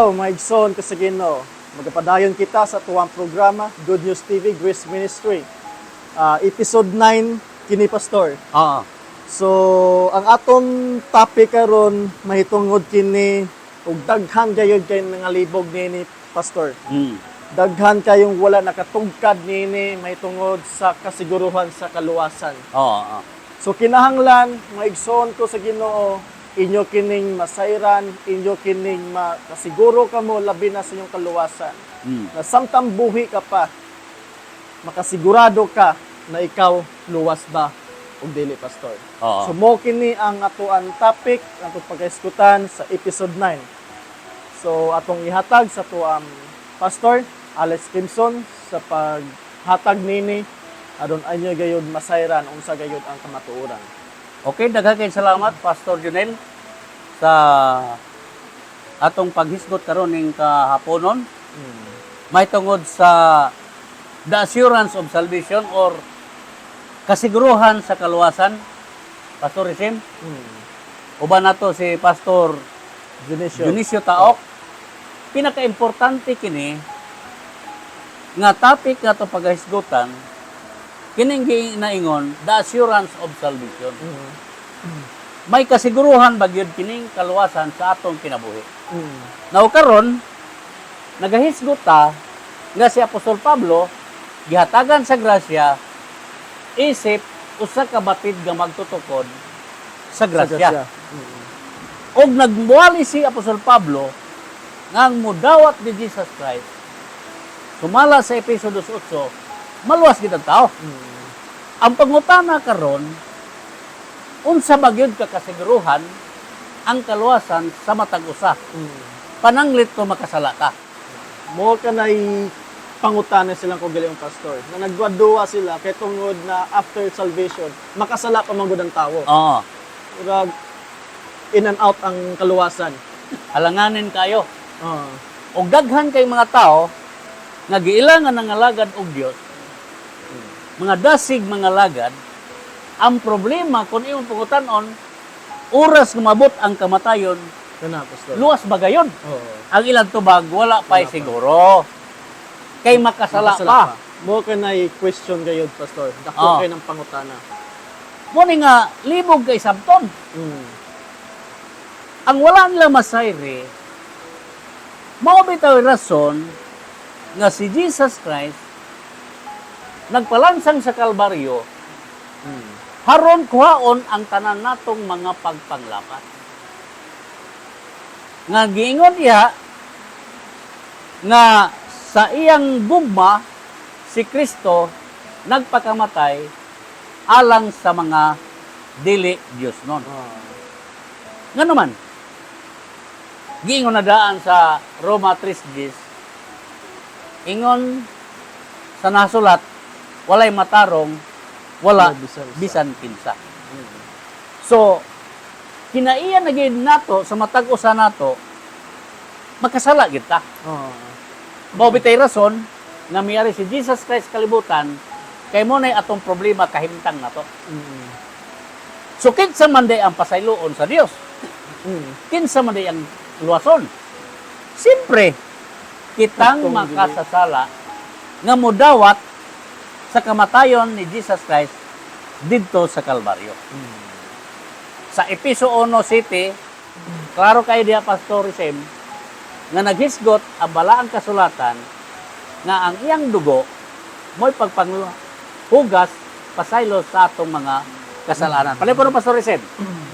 Adlaw, mga igsoon ko sa Ginoo. Magapadayon kita sa tuwang programa, Good News TV Grace Ministry. Episode 9 kini, Pastor. Oo. So, ang atong topic karon mahitungod kini ug daghan gayud kay nga libog nini, Pastor. Daghan kayong wala nakatugkad nini mahitungod sa kasiguruhan sa kaluwasan. Oo. Oo. So kinahanglan, mga igsoon ko sa Ginoo, inyo kining masayran, inyo kining makasiguro kamo labi na sa inyong kaluwasan. Na samtang buhi ka pa, makasigurado ka na ikaw luwas ba o dili, Pastor. Oo. So mo kini ang atoang topic, atong pagkaiskutan sa episode 9. So atong ihatag sa tuang Pastor Alex Kimson sa paghatag nini aron anyo gayud masayran unsa gayud ang kamatuoran. Okay, daghan kay salamat, Pastor Junel, sa atong paghisgot karon ning kahaponon may tungod sa the assurance of salvation or kasiguruhan sa kaluwasan. Pastor Isim, uban nato si Pastor Dionisio. Dionisio Taok. Pinakaimportante kini nga topic nga ato paghisgutan kining ginaingon the assurance of salvation. May kasiguruhan ba gyud kining kaluwasan sa atong kinabuhi? Now karon nagahisgot ta nga si Apostol Pablo gihatagan sa grasya isip usa ka batid nga magtutukod sa grasya. Og nagmuwali si Apostol Pablo nga ang mudawat ni Jesus Christ sumala sa Epeso 2:8, maluwas gid ang tao. Ang pangutana karon, unsa ba gyud ka kasiguruhan ang kaluwasan sa matag usa pananglit ko makasala ka? Mo kanay pangutana silang kaugalingong, Pastor, na nagduwa sila kay tungod na after salvation makasala pa man gud ang tawo. Murag in and out ang kaluwasan. Alanganin kayo. Og daghan kay mga tao nga giilangan ang alagad og Dios, mga dasig mga lagad, ang problema kung imong pangutan-on, oras nga mabot ang kamatayon, Kana, Pastor. Luwas ba gayon? Oo. Ang ilang tubag, wala pa'y Wala pa. Siguro. Kay makasala Makasala pa. Mo kanay question gayud, Pastor. Dako kay ng pangutana. Mo ni nga libog kay sabton. Ang wala nila masayri, mao bitaw rason nga si Jesus Christ nagpalansang sa Kalbaryo haron kuhaon ang tanan natong mga pagpanglapas. Nga giingon diha nga sa iyang gugma si Kristo nagpakamatay alang sa mga dili Dios nun. Nga naman, giingon na daan sa Roma 3:10, ingon sa nasulat, walay matarong, wala Wala bisan isa. Bisan kinsa. So, kinaiya na gyud nato sa matag usa nato, makasala gyud ta. Mao bitay rason nga miari si Jesus Christ kalibutan kay mo nay atong problema kahimtang nato. So kinsa man day ang pasayloon sa Dios? Kinsa man day ang luwason? Siyempre, kitang Atong makasasala nga modawat sa kamatayon ni Jesus Christ didto sa Kalbaryo. Sa Epeso 1:7, klaro kayo diha, Pastor Isem, nga naghisgot ang balaang kasulatan nga ang iyang dugo mo'y pagpanghugas, pasaylo sa atong mga kasalanan. Palihog po, Pastor Isem.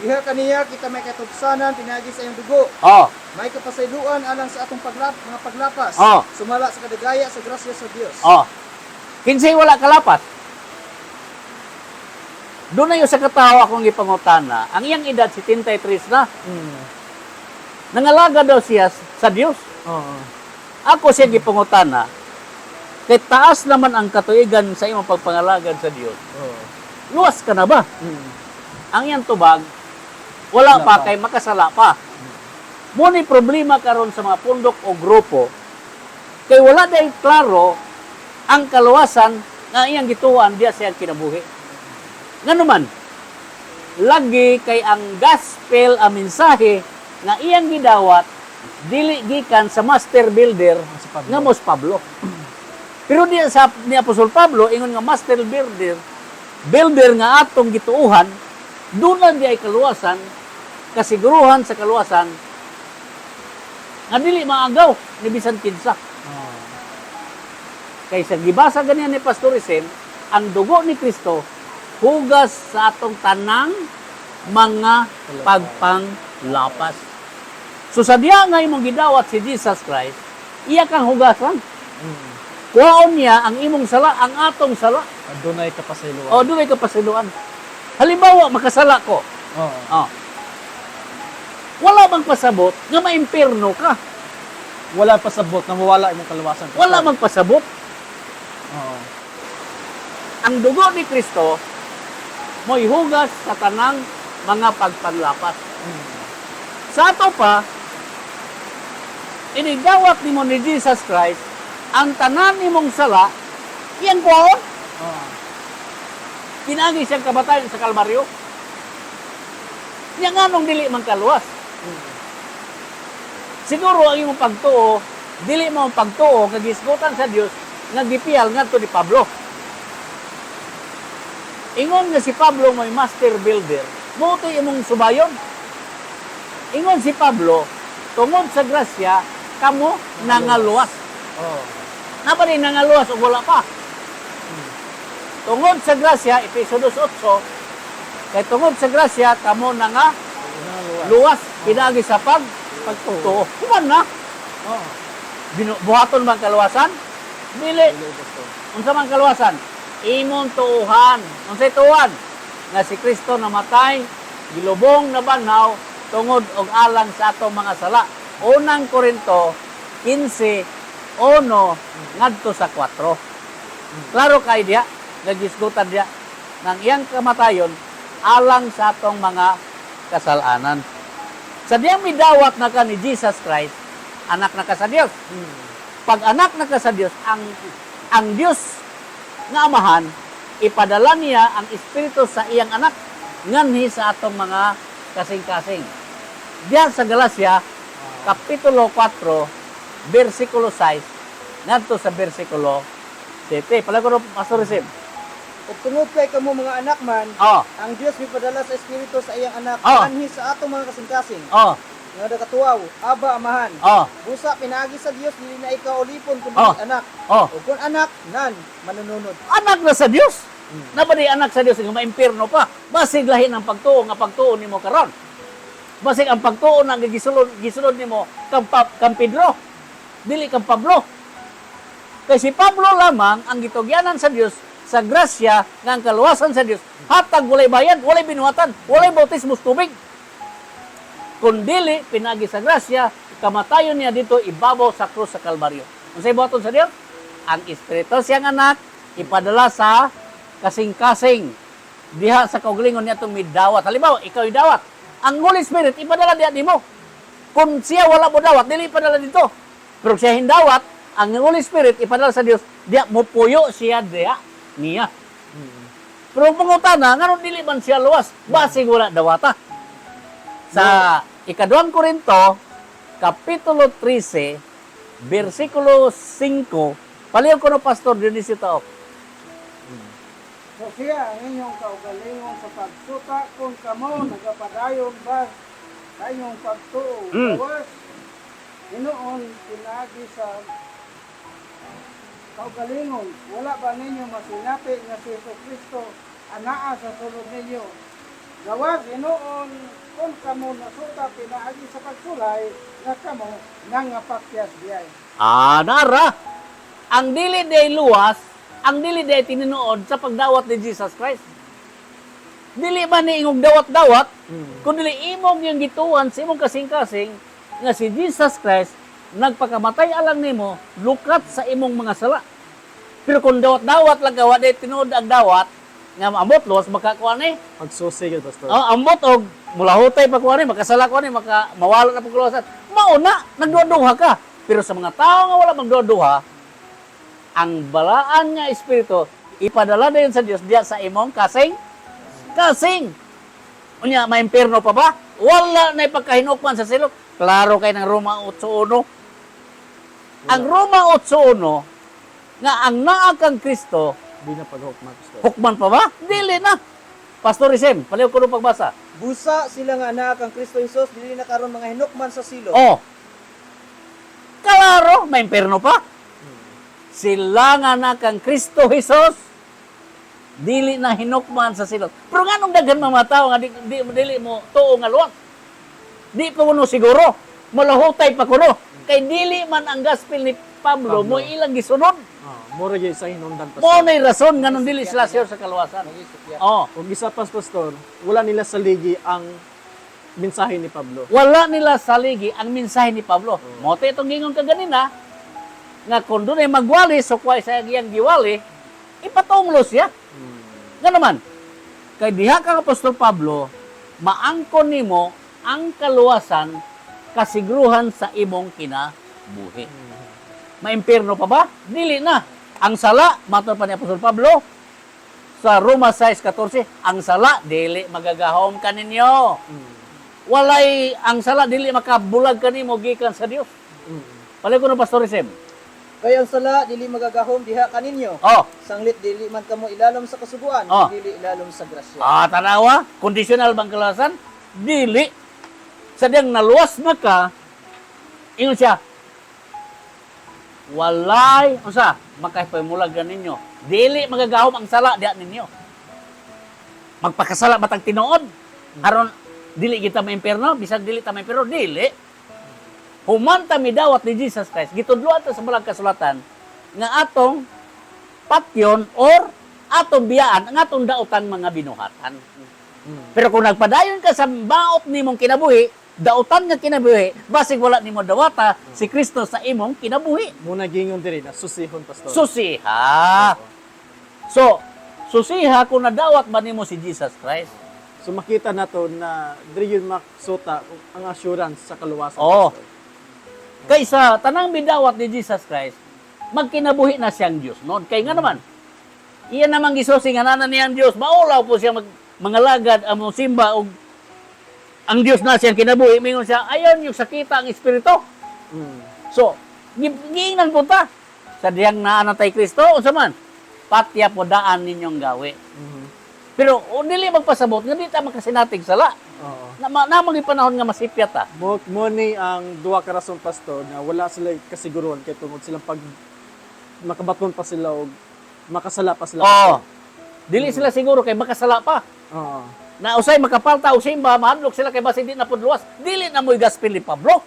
Diha kaniya kita may katugsanan pinaagi sa iyang dugo. May kapasayloan alang sa atong mga paglapas. Sumala sa kadagaya sa grasya sa Dios. Oh. Kinsay wala kalapas? Doon na yung sa katawo akong gipangutana, ang iyang edad 73 na. Nangalaga daw siya sa Dios. Ako siya gipangutana, kay taas naman ang katuigan sa imong pagpangalagad sa Dios. Luwas ka na ba? Ang iyang tubag, wala Wala pa, pa. Kay makasala pa. Mo ni problema karon sa mga pundok o grupo kay wala dahil klaro ang kaluwasan nga iyang gituan diya sa iyang kinabuhi. Ngano man, lagi kay ang gospel, ang mensahe nga iyang gidawat Dili gikan sa master builder Si Pablo. nga mos Pablo. Pero diya sa ni Apostol Pablo ingon nga master builder, builder nga atong gituohan, duna di ay kaluwasan, kasiguruhan sa kaluwasan nga dili maagaw ni bisan kinsa. Kay sa gibasa ganihan ni Pastor Isin, ang dugo ni Kristo hugas sa atong tanang mga pagpanglapas. So sa diya nga imong gidawat si Jesus Christ, iya kang hugasan. Kuhaon niya ang imong sala, ang atong sala. Adunay kapasayloan. O dunay kapasiluan. Halimbawa, makasala ko. Oo. O. Wala bang pasabot nga maimpirno ka? Wala pasabot na mawala imong kaluwasan. Wala mang pasabot. Oo. Ang dugo ni Kristo mo'y hugas sa tanang mga pagpanlapas. Sa ato pa, inigdawat nimo ni Jesus Christ ang tanan nimong sala, iyang kuhaon. Oo. Pinaagi siyang kamatayon sa Kalbaryo. Nya nganong dili man kaluwas? Siguro ang imong pagtuo, dili mo ang pagtuo nga gisgutan sa Dios nga gipiyal ngadto ni Pablo. Ingon nga si Pablo mo'y master builder, mao to'y imong subayon. Ingon si Pablo, tungod sa grasya, kamo nangaluwas. Oo. Napa rin nangaluwas o wala pa? Tungod sa grasya, Efeso 2:8, kay tungod sa grasya, kamo nanga Nangaluwas. luwas, pinaagi sa pagtuo. Human na. Oo. Buhaton bang kaluwasan? Dili. Dili, Pastor. Unsa man kaluwasan? Imong tuuhan. Unsay tuuhan? Nga si Kristo namatay, gilubong na banhaw tungod og alang sa atong mga sala. Unang Korinto 15:1 ngadto sa 4. Klaro kay diha, nagisgutan diha ng iyang kamatayon alang sa atong mga kasalanan. Sa diyang midawat na ka ni Jesus Christ, anak na ka sa Dios. Pag anak na ka sa Dios, ang Dios nga Amahan, ipadala niya ang Espiritu sa iyang anak nganhi sa atong mga kasing-kasing. Diyan sa Galacia, Kapitulo 4, versikulo 6, ngadto sa versikulo 7. Pala ko, Pastor Recep. Ug tungod kay kamo mga anak man, ang Dios mipadala sa Espiritu sa iyang anak anhi sa atong mga kasing-kasing. Nga nakatuaw, Aba, Amahan. Busa pinaagi sa Dios dili na ikaw ulipon kundi anak. Ug kung anak nan manununod. Anak na sa Dios. Nabadi anak sa Dios nga maimpirno pa. Basig lahi ng pagtuo nga pagtuo nimo karon. Basig ang pagtuo nga gisulod nimo kang Pedro, dili kang Pablo. Kay si Pablo lamang ang gitugyanan sa Dios sa grasya nga ang kaluwasan sa Dios hatag walay bayad, walay binuhatan, walay bautismo sa tubig. Kung dili pinagi sa grasya, kamatayon niya dito ibabaw sa krus sa Kalbaryo. Unsay buhaton sa Dios? Ang Espiritu siyang anak ipadala sa kasing-kasing diha sa kaugalingon niya itong midawat. Halimbawa, ikaw dawat. Ang Holy Spirit ipadala diha nimo. Kung siya wala mo dawat, dili ipadala dito. Pero siya hindawat, ang Holy Spirit ipadala sa Dios, diha mupuyo siya diha niya. Pero pangutana, nganong dili man siya luwas? Basig wala dawata. Sa ikaduhang Korinto, Kapitulo 13, versikulo 5, paliw ko no Pastor Dionisio Taok. So siya ang inyong kaugalingon sa pagsuta kung kamo nagapadayon ba sa inyong pagtuo. Gawas hinuon pinaagi sa kaugalingon, wala ba ninyo masinapi nga si Hesus Kristo anaa sa sulod ninyo? Gawas hinuon kung kamo nasuta pinaagi sa pagsulay nga kamo nangapakyas diay. Ah, nara. Ang dili day luwas, ang dili day tinuod sa pagdawat ni Jesus Christ. Dili ba ni ingong dawat-dawat, kun dili imong yung gituan sa imong kasing-kasing nga si Jesus Christ nagpakamatay alang nimo lukat sa imong mga sala. Pero kung dawat-dawat lang gawa day tinuod ang dawat nga maambot luwas makakuha ni. Pagsusi gyud, Pastor. Oh, ambot og mulahutay pa kuha ni, makasala kuha ni, maka mawala na pagkaluwasan. Mauna, nagduha-duha ka. Pero sa mga tao nga wala magduha-duha, ang balaan nga espiritu ipadala dayon sa Dios diya sa imong kasing kasing. Unya, maimpirno pa ba? Wala na ipagkahinukman sa silot. Klaro kay ng Roma 8:1. Ang Roma 8:1 nga ang naa kang Kristo, Di na paghukman, Pastor. hukman pa ba? Dili na. Pastor Isem, paliw ko nung pagbasa. Busa sila nga anaa kang Kristo Jesus dili na karon mga hinukman sa silot. Oh. Klaro, may impyerno pa. Sila nga na kang Kristo Jesus, dili na hinukman sa silot. Pero nganong daghan mga tao nga dili mo tuo nga luwak? Di pa kuno siguro. Malahutay pa kuno. Kay dili man ang gospel ni Pablo, mo ilang gisunod. Oh, mura gyud sa hinungdan, Pastor. Mo na'y rason nganong dili sila sure sa kaluwasan. Oh, Ug isa pa, Pastor, wala nila saligi ang mensahe ni Pablo. Wala nila saligi ang mensahe ni Pablo. Mo itong gingon kaganina nga kung dunay magwali sukway sa iyang giwali, ipatunglo siya. Nga naman, kay diha kang Apostol Pablo, maangkon nimo ang kaluwasan kasigruhan sa imong kinabuhi. Maimpirno pa ba? Dili na. Ang sala, matod pa ni Apostol Pablo, sa Roma 6:14, ang sala, dili magagahom kaninyo. Walay, ang sala, dili makabulag kanimo gikan sa Dios. Palay ko ng Pastor Isem. Kay ang sala dili magagahom diha kaninyo. Oh, Sanglit dili man kamo ilalom sa kasuguan, Oh. dili ilalom sa grasya. Ah, tanawa, conditional bang kaluwasan? Dili. Sa diyang naluwas na ka, ingon siya, walay, unsa, makapaimulag ka ninyo. Dili magagahom ang sala diha ninyo. Magpakasala batang tinuod? Aron dili kita maimpierno, bisag dili ta maimpierno, dili. Human ta midawat ni Jesus Christ, gitudloan ta sa balang kasulatan nga atong patyon or atong biyaan ang atong dautan mga binuhatan. Pero kung nagpadayon ka sa maot nimong kinabuhi, dautan nga kinabuhi, basig wala nimo dawata si Kristo sa imong kinabuhi. Muna gingon diri na susihon, Pastor. Susiha. So, susiha kung nadawat ba nimo si Jesus Christ? So makita nato na diri yun maksuta ang assurance sa kaluwasan. Oo. Pastor. Kaysa tanang bidawat ni Jesus Christ, magkinabuhi na siyang Diyos noon. Kay nga naman, iya namang gisusi nga nana niyang Diyos, maulaw po siya mangalagad ang simba og ang Diyos na siyang kinabuhi. Mingon siya, ayon yung sakita ang Espiritu. So, giingnan po ta. Sa diyang naanatay Kristo, unsa man, patya po daan ninyong gawi. Pero o, dili magpasabot nga di ta makasinatig sala. Oo. Na, namang panahon nga masipya ta. Mo ni ang duha ka rason, Pastor, nga wala sila kasiguruhan kay tungod silang pag makabaton pa sila og makasala pa sila. Oo. Dili sila siguro kay makasala pa. Oo. Na usay makapalta og simba, mahadlok sila kay basin di na pud luwas. Dili na mo'y gospel ni Pablo.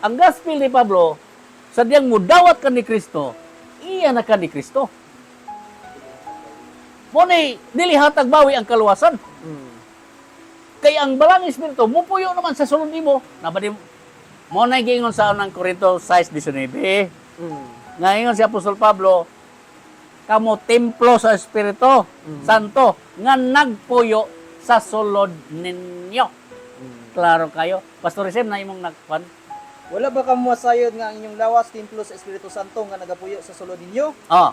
Ang gospel ni Pablo, sa diyang mudawat ka ni Kristo, iya na ka ni Kristo. Mo ni dili hatag bawi ang kaluwasan. Kay ang balang espiritu mupuyo naman sa sulod nimo. Nabadi mo na giingon sa unang Korinto 6:19. Nga ingon si Apostol Pablo, kamo templo sa Espiritu Santo nga nagpuyo sa sulod ninyo. Klaro kayo. Pastor Isem, na imong nagpan. Wala ba kamo masayod nga ang inyong lawas templo sa Espiritu Santo nga nagapuyo sa sulod ninyo? Oh,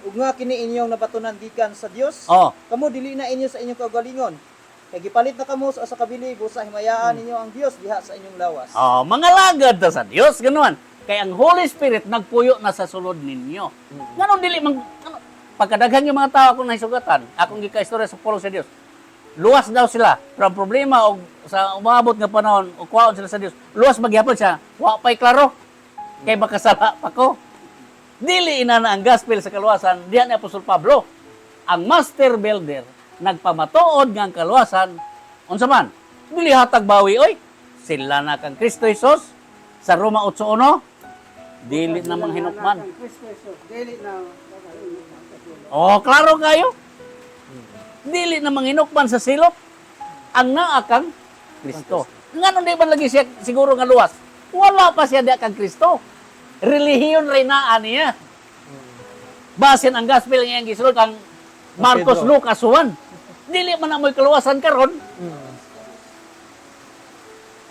Ug nga kini inyong nabatunan gikan sa Dios? oh. Kamo dili na inyo sa inyong kaugalingon. Kay gipalit na kamo sa usa ka bili busa himayaan ninyo ang Dios diha sa inyong lawas. Oh, mga lagad ta sa Dios ganuan. Kay ang Holy Spirit nagpuyo na sa sulod ninyo. Nganong dili man ngano, pagkadaghan yung mga tao akong nahisugatan, akong gikaistorya sa pulo sa Dios. Luwas daw sila. Pero ang problema og sa umabot nga panahon og kuwaon sila sa Dios, luwas magyapon siya. Wa pa'y klaro. Kay makasala pa ko. Dili inana ang gospel sa kaluwasan diha ni Apostol Pablo. Ang master builder nagpamatuod nga ang kaluwasan unsa man? Dili hatag bawi oy. Sila na kang Kristo Jesus sa Roma 8:1 dili na mang hinukman. Ang Kristo Jesus, dili na makahinukman sa silot. Oh, klaro kayo. Dili na manginukman sa silot ang naa kang Kristo. Nganong di man lagi siya siguro nga luwas? Wala pa siya diha kang Kristo. Relihiyon rin naa niya. Basin ang gospel nga iyang gisulod kang Marcos, Pedro. Lucas, Juan. Dili man amoy kaluwasan karon.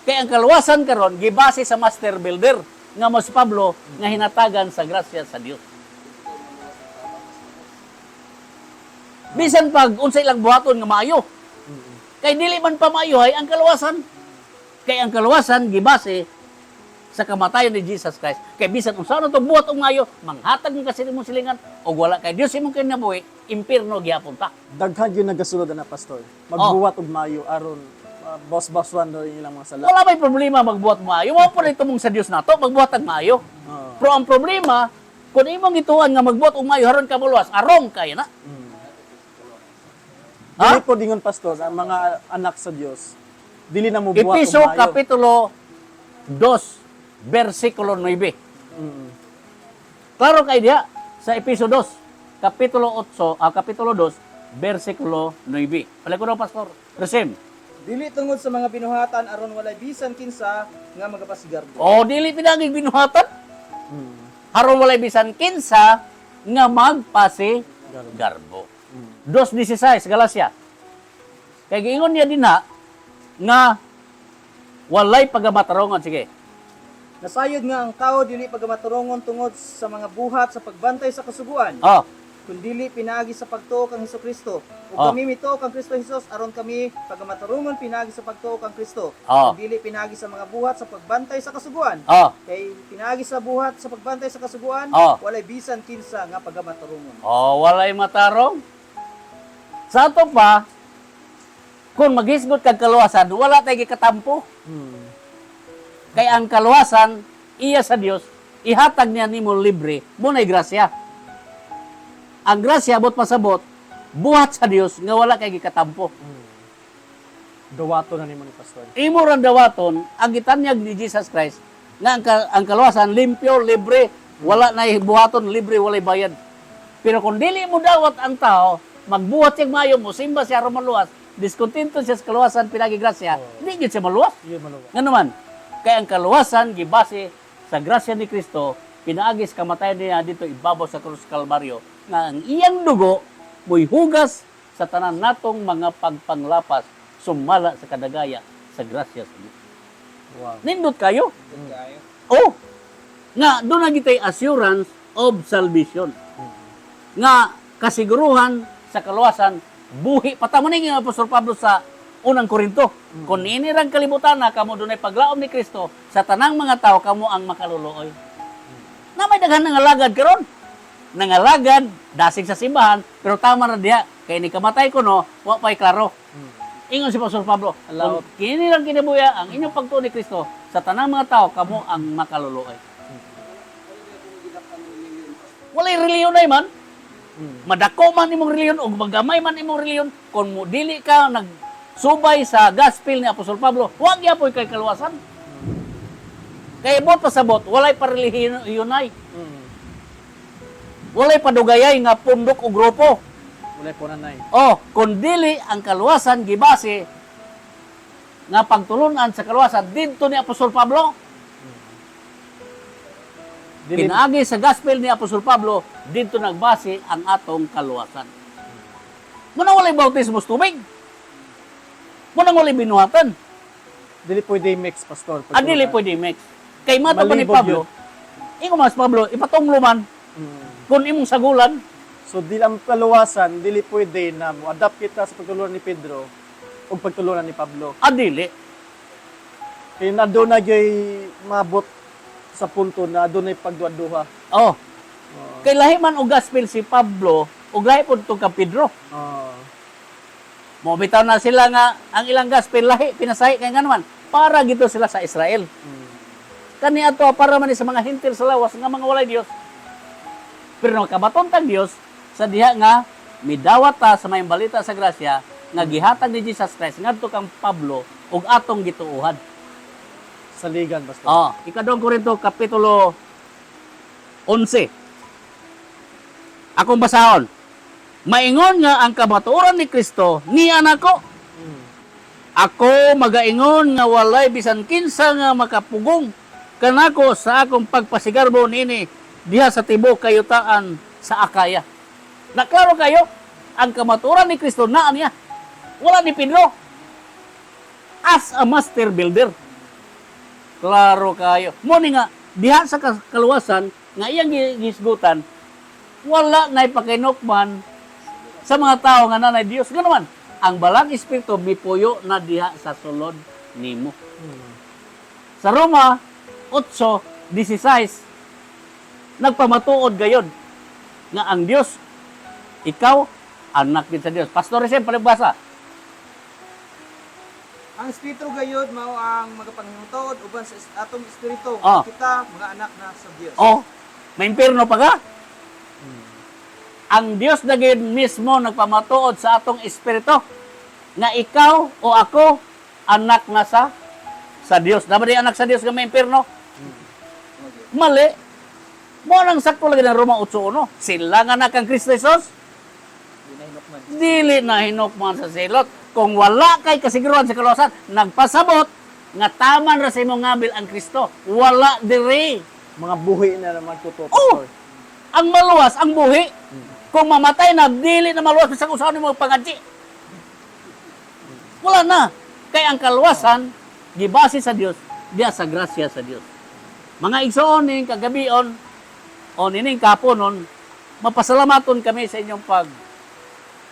Kay ang kaluwasan karon gibase sa master builder nga mo si Pablo nga hinatagan sa grasya sa Dios. Bisan pag unsa ilang buhaton nga maayo. Kay dili man pa maayo ay ang kaluwasan. Kay ang kaluwasan gibase sa kamatayon ni Jesus Christ. Kay bisan unsa na to buhat og maayo, manghatag mo kasi imong silingan og wala kay Dios imong kinabuhi, impierno gihapon ta. Daghan gyud nagasulod na, Pastor. Magbuhat og maayo aron boss-bosswan daw yung ilang mga sala. Wala may problema magbuhat maayo. Wa po ito mong sa Dios nato, magbuhat ang maayo. Oo. Pero ang problema, kung imong gituan nga magbuhat og maayo aron ka moluwas, arong kay na. Ha? Dili po dingon, Pastor, ang mga anak sa Dios dili na mo buhat og Episo maayo. Kapitulo 2 versikulo 9. Klaro kay diha sa Episo 2, kapitulo 8, kapitulo 2, versikulo 9. Pala ko daw, Pastor. Resim. Dili tungod sa mga binuhatan aron walay bisan kinsa nga magapasigarbo. O dili pinagig binuhatan. Aron walay bisan kinsa nga magpasi garbo. 2:16 Galacia. Kay giingon niya dinha nga walay pagamatarungan, sige. Nasayod nga ang tao dili pagamatarungon tungod sa mga buhat sa pagbantay sa kasuguan, Oh, kundili pinaagi sa pagtuo kang Hesukristo. Ug kami mituo kang Kristo Hesus aron kami pagamatarungon pinaagi sa pagtuo kang Kristo, kundili pinaagi sa mga buhat sa pagbantay sa kasuguan. Kay pinaagi sa buhat sa pagbantay sa kasuguan, walay bisan kinsa nga pagamatarungon. Oh, walay matarong. Sa ato pa, kung maghisgot kag kaluwasan, wala tay gikatampo. Kay ang kaluwasan, iya sa Dios, ihatag niya nimo libre, mo na'y grasya. Ang grasya, abot pasabot, buhat sa Dios nga wala kay gikatampo. Dawato na nimo ni Pastor. Imo rang dawaton ang gitanyag ni Jesus Christ nga ang kaluwasan limpyo, libre, wala na buhaton, libre, walay bayad. Pero kung dili mo dawat ang tao, magbuhat siya maayo, mo simba siya aron maluwas, diskontento siya sa kaluwasan pinagi grasya, di gyud siya maluwas. Iya maluwas. Nga naman, kay ang kaluwasan gibase sa grasya ni Kristo, pinaagi sa kamatayan niya dito ibabaw sa krus Kalbaryo, nga ang iyang dugo mo'y hugas sa tanan natong mga pagpanglapas sumala sa kadagaya sa grasya sa Dios. Wow. Nindot kayo. Oh, nga doon na gitay assurance of salvation. Nga kasiguruhan sa kaluwasan, buhi patamo ni nga Apostol Pablo sa unang Korinto. Kung ini rang kalibutan na kamo dunay paglaom ni Kristo sa tanang mga tao kamo ang makaluluoy. Na may daghan nangalagad karon. Nangalagad dasig sa simbahan pero tama ra diha kay ni kamatay ko no, wa pay klaro. Ingon si Pastor Pablo, kung kini lang kinabuya ang inyong pagtuo ni Kristo sa tanang mga tao kamo ang makaluluoy. Walay reliyon ay man. Madako man imong reliyon o magamay man imong reliyon kung mo dili ka nagsubay sa gospel ni Apostol Pablo, wa gyapoy kay kaluwasan. Kay bot pasabot, walay parelihiyonay. Walay padugayay nga pundok o grupo. Walay po nanay. O, kung dili ang kaluwasan gibase nga pagtulunan sa kaluwasan didto ni Apostol Pablo. Dili Pinaagi sa gospel ni Apostol Pablo, didto nagbase ang atong kaluwasan. Muna walay bautismo sa tubig. Muna walay binuhatan. Dili pwede mix, Pastor. Ah, dili pwede mix. Kay mato pa ni Malibog Pablo, ingo mas Pablo, ipatunglo man kung imong sagulan, So dili ang kaluwasan, dili pwede na mo adapt kita sa pagtulunan ni Pedro o pagtulunan ni Pablo. Adili. Kay na doon na gyud maabot sa punto na doon ay pagduha-duha. Oh. Kay lahi man og gospel si Pablo ug lahi pud tong kang Pedro. Mo bitaw na sila nga ang ilang gospel lahi pinasahi kay ngano man para gito sila sa Israel. Kani ato para man ni sa mga hintil sa lawas nga mga walay Dios. Pero nakabaton tag Dios sa diha nga midawat ta sa mayong balita sa grasya nga gihatag ni Jesus Christ ngadto kang Pablo ug atong gituohan. Saligan, Pastor. Oh, ikaduhang Korinto kapitulo 11. Akong basahon. Maingon nga ang kamatuoran ni Kristo niya nako. Ako magaingon nga walay bisan kinsa nga makapugong kanako sa akong pagpasigarbo niini diha sa tibuok kayutaan sa Akaya. Naklaro kayo, ang kamatuoran ni Kristo naa niya. Wala ni Pedro. As a master builder. Klaro kayo. Mo ni nga diha sa kaluwasan nga iyang gisgutan wala na ipakinukman sa mga tao nga nanay Dios. Ganoon man, ang balang espiritu mipuyo na diha sa sulod nimo. Sa Roma 8:16, nagpamatuod gayon nga ang Dios, ikaw anak din sa Dios. Pastor Resem, palibasa. Ang Espiritu gayod mao ang magapanghimutod uban sa atong espiritu. Kita mga anak na sa Dios. Oh, may impierno pa ka? Ang Dios na gayud mismo nagpamatuod sa atong espiritu nga ikaw o ako anak na sa Dios. Dapat di anak sa Dios nga may impierno? Mali. Mo nang sakto lagi ng Roma 8:1. Sila nga anak kang Kristo Jesus, Di na hinukman. Dili na hinukman sa silot. Kung wala kay kasiguruhan sa kaluwasan, nagpasabot nga taman ra sa imong ngabil ang Kristo. Wala diri. Mga buhi na naman totoo, Oh! Pastor. Ang maluwas, ang buhi. Kung mamatay na, dili na maluwas bisag usaon nimo pangadji. Wala na. Kay ang kaluwasan gibase sa Dios, diya sa grasya sa Dios. Mga igsoon ning kagabion o nining kaponon, mapasalamaton kami sa inyong pag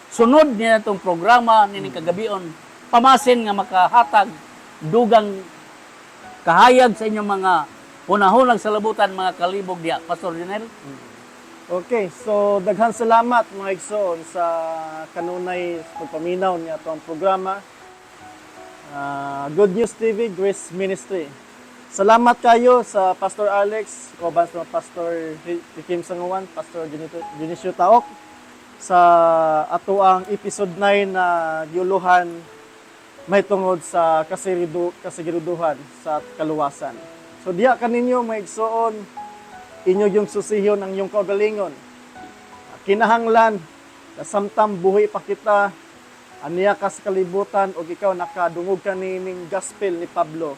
sunod niya itong programa nining kagabion, pamasin nga makahatag dugang kahayag sa inyong mga hunahunag sa labutan, mga kalibog diya. Pastor Jonel? Okay, so daghan salamat, mga igsoon, sa kanunay pagpaminaw niya atong programa. Good News TV Grace Ministry. Salamat kayo sa Pastor Alex, kauban sa Pastor Kim Sanguan, Pastor Dionisio Taok sa ato ang episode 9 na giuluhan may tungod sa kasiguruduhan sa kaluwasan. So diha kaninyo, mga igsoon, inyo yung susihon ang iyong kaugalingon. Kinahanglan, samtang buhi pa kita, aniya ka sa kalibutan o ikaw nakadungog ka nining gospel ni Pablo.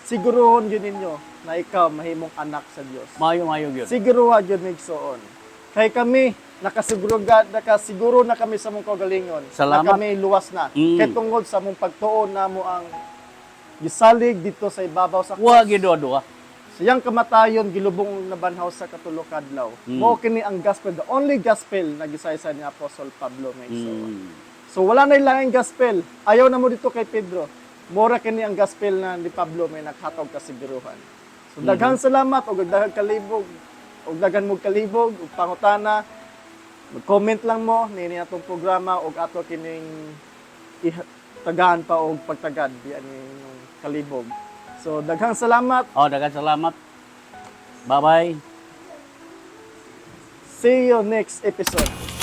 Siguruhon yun ninyo na ikaw mahimong anak sa Dios. Mayo, mayo yun. Siguruha yun, igsoon. Kay kami, nakasiguro na kami sa mong kaugalingon. Salamat. Na kami luwas na. Kay tungod sa mong pagtuon na mo ang gisalig dito sa ibabaw sa Wa giduwa-duwa. Siyang kamatayon gilubong na banhaw sa katulo ka adlaw. Mao kini ang gospel, the only gospel na gisaysay ni Apostol Pablo, mga igsoon. So wala na laing gospel. Ayaw na mo dito kay Pedro. Mora kini ang gospel na ni Pablo may naghatog kasiguruhan. So daghan salamat og daghan kalibog og daghan mo kalibog ug pangutana. Mag-comment lang mo niini atong programa og ato kining tagaan pa og pagtagad di ani inyong kalibog. So daghang salamat. Oh, daghan salamat. Bye-bye. See you next episode.